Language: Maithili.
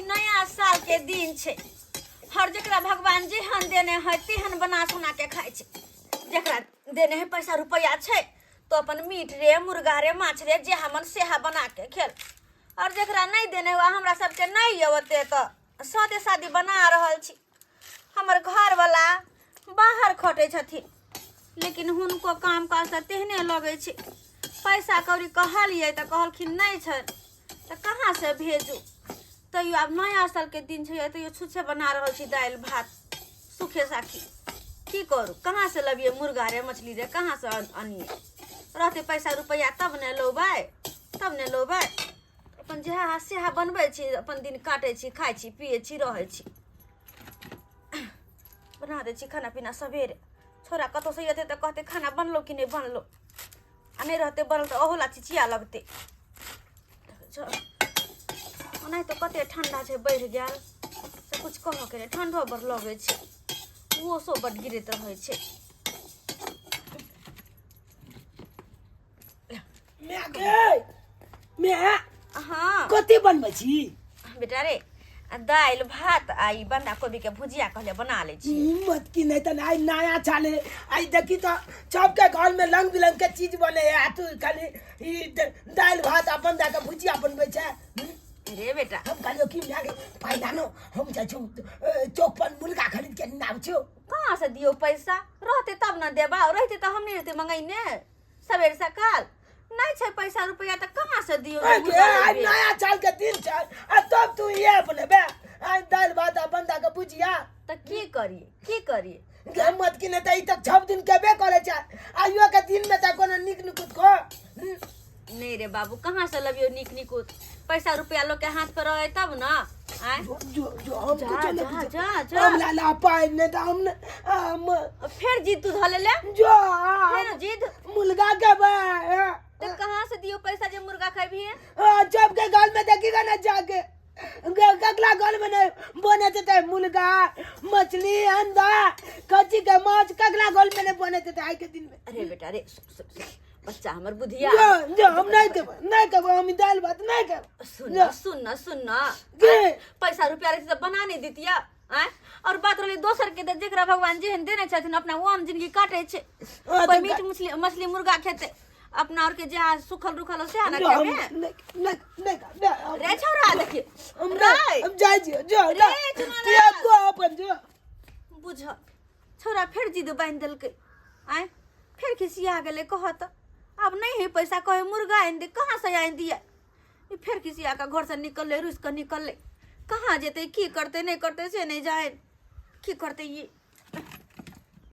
आइ नया साल के दिन छै। हर जकरा भगवान जेहन देने है तेहन बना सोना के खाइ छै। जकरा देने है पैसा रुपैआ छै तो अपन मीट रे मुर्गा रे माछ रे जेहा मन सेहा बना के खेल, और जकरा नहीं देने हुआ हमरा सबके नहीं ओते तो सादे सादी बना रहल छी। हमर घरवला बाहर खटै छथिन, लेकिन हुनको काम काज तऽ तेहने लगै छै। पैसा कौड़ी कहलियै तऽ कहलखिन नहि छै, तऽ कहाँसँ भेजू? तैयो आब नया सालके दिन छै, तैयो छुच्छे बना रहल छी दालि भात सूखे साखी। की करू, कहाँसँ लबियै मुर्गा रे मछली रे, कहाँसँ अनियै? रहतै पैसा रुपैआ तब ने लौबै, तब ने लौबै। अपन जएह सएह बनबै छी, अपन दिन काटै छी, खाइ छी, पियै छी, रहै छी। बना दै छी खाना पीना सबेरे। छोरा कतहुसँ एतै तऽ कहतै खाना बनलो कि नहि बनलो, आ नहि रहतै बनल तऽ ओहो ला चिचिया लगतै। ओनाहितो कते ठंडा छै बढ़ि गेल से कुछ कहऽके नहि, ठंडो बड़ लगै छै, ओसो बड गिरैत रहै छै। माय गे माय। हाँ। कथी बनबै छी? बेटा रे, आ दालि भात आ ई बन्धा कोबी के भुजिया कहले बना लै छी। हिम्मत की नहीं त आइ नया चाले आइ देखी त सबके घर में रंग बिरंग के चीज बने है, आ तू खाली ई दालि भात आ बन्धा के भुजिया बनबै छै। रे बेटा, हम कहलियो कि माय गे पाइ लानो, हम जाइ छौ चौक पर मुर्गा खरीद के आबै छौ। कहाँ से दियौ पैसा? रहते तब न देबा, रहते तऽ हम नहि रहते मंगैने सवेर सकाल। नहीं छै पैसा रुपया तऽ कहाँ से दियौ? आइ गे, आइ नया साल के दिन छै आ तब तू इहे बनेबे आइ दालि भात आ बन्धा के भुजिया? तऽ की करिए, की करिए? गे मत की नहीं तऽ ई तऽ 6 दिन केबे करे छै, आइयो के दिन में तऽ कोनो नीक नुकुत खो। नहीं रे बाबू, कहाँ से लबियो नीक निकुत? पैसा रुपया लोग के हाथ पर रहे तब ना। आय जो जो जो हम जा, कुछो नहीं जा, पूछे। जा, जा। हम ला ला पाइ नहीं तऽ हम न हम फिर जिद तू धले ले। जो फिर जिद मुर्गा के बा। तो कहाँ से दियो पैसा जे मुर्गा खेबही? जब के गाल में देखीगा ना जाके अगला गाल में नहीं बने थे मुर्गा मछली अंडा कच्ची के माछ, कगला गाल में नहीं बने थे आई के दिन में। अरे बेटा रे, सुन, सुन, सुन। बच्चा हमर बुधिया। जो जो हम नहीं करब, नहीं करब, हम दाल भात नहीं करब। सुन ना, सुन ना, सुन ना। के? पैसा रुपया रहते तऽ बना नहीं दितिया। आँय? और बात रहलै दोसर के, तऽ जेकरा भगवान जेहन देने छथिन अपना ओहन जिंदगी काटे छै। हाँ, कोई तऽ मीट मछली मछली मुर्गा खेतै, अपना और के जे सुखल रुखल सेहा ना जो हम खेबे। नहीं नहीं नहीं करब, नहीं, हम रे छौड़ा देखिए हम रे। नहीं, हम जाइ छियौ, जो रे, जा। चुना तू ला। आब को अपन जो बुझ छौड़ा फेर जिद बान्हि देलकै। आँय फेर खिसिया गेलै, कहत आब नहीं है पैसा, कहे मुर्गा आनि दे, कहाँ से आनि दिए? ई फेर खिसिया कऽ घरसँ निकललै, रुसि कऽ निकललै, कहाँ जेतै, की करतै नहि करतै से नहि जानि की करतै ई।